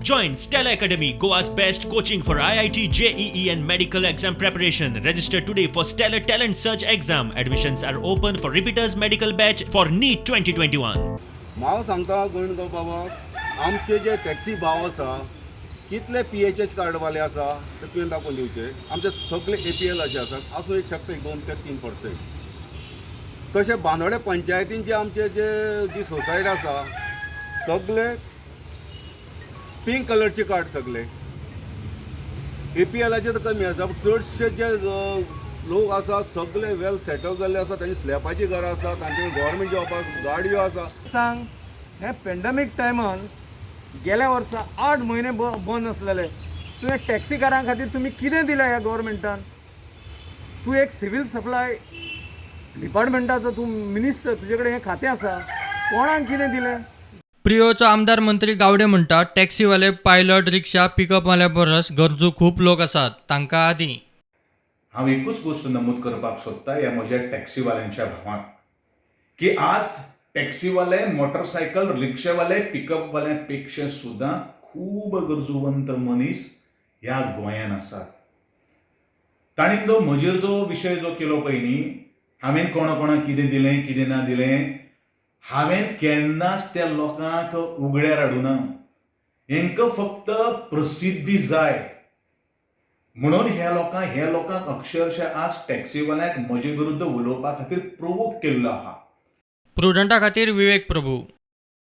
Join Stellar Academy, Goa's best coaching for IIT, JEE, and medical exam preparation. Register today for Stellar Talent Search exam. Admissions are open for repeaters medical batch for NEET 2021. हांव सांगता गोविंद बाबा, आमचे जे taxi भाव आसा, कितले PHH कार्डवाले आसा ते तुवें दाखोवन दिवचे. आमचे सगळे एपीएलाचे आसात, आसूं एक शकता एक 2 ते 3%. तशें बांदोडे पंचायतीन जे आमचे जे जी सोसायटी आसा, सगळे पिंक कलरचे कार्ड, सगळे एपीएलाचे तर कमी आसा, चडशे जे लोक आसा सगळे वेल सेटल जाल्ले आसा. तांची स्लॅपाची घरां आसा, तांचे गव्हर्मेंट जॉब आसा, गाडयो आसा. सांग, हे पेंडमीक टायमान गेल्या वर्सा 8 म्हयने बंद आसलेले, तुवें टॅक्सीकारां खातीर तुमी कितें दिलें ह्या गव्हर्मेंटान? तूं एक सिवील सप्लाय डिपार्टमेंटाचो तूं मिनिस्टर, तुजे कडेन हें खातें आसा, कोणाक कितें दिलें? प्रियोळचो आमदार मंत्री गावडे म्हणटा, टॅक्सीवाले, पायलट, रिक्षा, पिकअपवाल्या परस गरजू खूब लोक आसात, तांकां आदीं. हांव एकूच गोश्ट नमूद करपाक सोदता ह्या म्हज्या टॅक्सीवाल्यांच्या भावांक की आज टॅक्सीवाले, मोटरसायकल, रिक्षावाले, पिकअपवाल्या पेक्षा सुद्दां खूब गरजूवंत मनीस ह्या गोंयान आसात. तांणी जो म्हजेर जो विशय जो केलो पळय न्ही, हांवें कोणा कोणाक कितें दिलें, कितें ना दिलें, हांवें केन्नाच त्या लोकांक उगड्यार हाडुना. हेंकां फक्त प्रसिद्धी जाय म्हणून ह्या लोकांक अक्षरशः आज टॅक्सीवाल्यांक म्हजे विरुद्ध उलोवपा खातीर प्रोवोक केल्लो आहा. प्रुडंटा खातीर विवेक प्रभू.